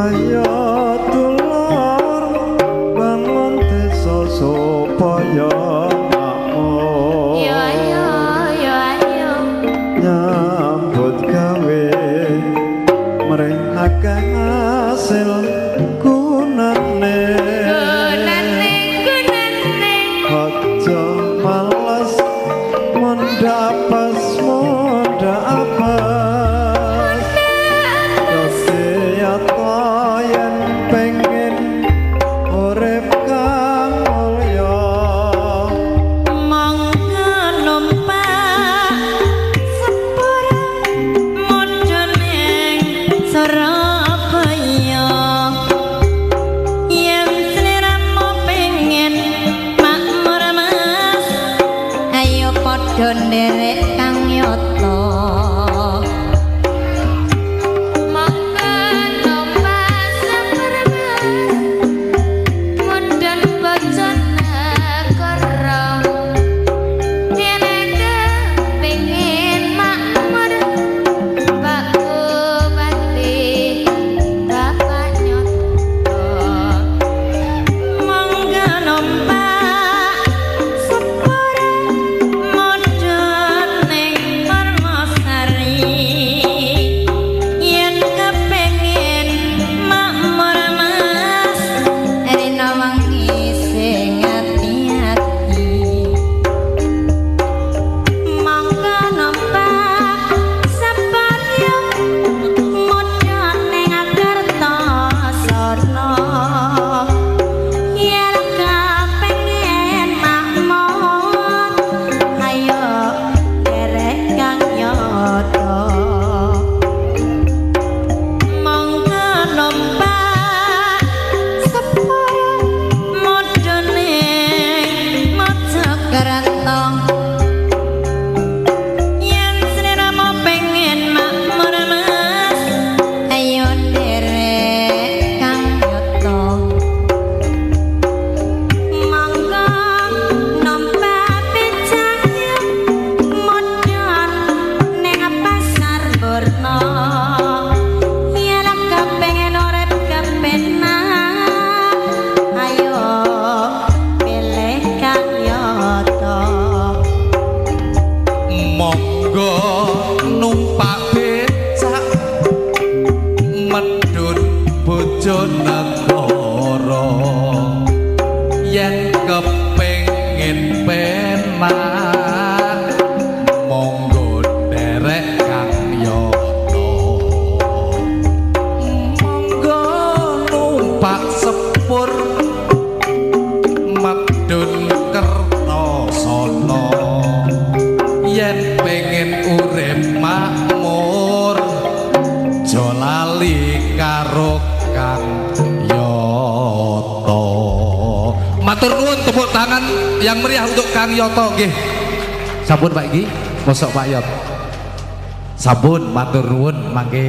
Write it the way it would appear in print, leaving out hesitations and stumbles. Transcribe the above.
Ayo dulur bangun desa supaya makmur. Yo ayo, yo ayo. Nyambut gawe mring akeh hasil gunane. Gunane, gunane. Aja males mendapes mendapes Kesiyata yen pengen urip kang mulya. Monggo numpak sepur mudhun ing Surabaya. Yen sliramu pengen makmur mas, ayo padha nderek Kang Yata. Monggo numpak sepur mas, mudhun Bojonegoro. Yen kepengin makmur, Pak Bupati Bapak Nyoto. Monggo numpak sepur mudhun ning Parmasari. Yen kepengin makmur mas, rina wengi sing ati-ati. Monggo numpak sepur mudhun ning Kertosono. Yen kepengin makmur, ayo nderek Kang Yata. Monggo numpak sepur mudhun ning Mojokerto. Yen sliramu pengen makmur mas, ayo nderek Kang Yata. Monggo numpak becak mudhun ning Pasar Burno. Yen kepengin urip kepenak, ayo pilih Kang Yata. Monggo numpak becak medhun Bojonegoro. Yen kepengin penak, monggo nderek Kang Yata. Monggo numpak sepur medhun Kertosono. Yen pengen urip makmur, aja lali karo Kang Yata. Matur nuwun, tepuk tangan yang meriah untuk Kang Yata nggih. Sampun Pak iki, mosok Pak Yot. Sampun matur nuwun mangke.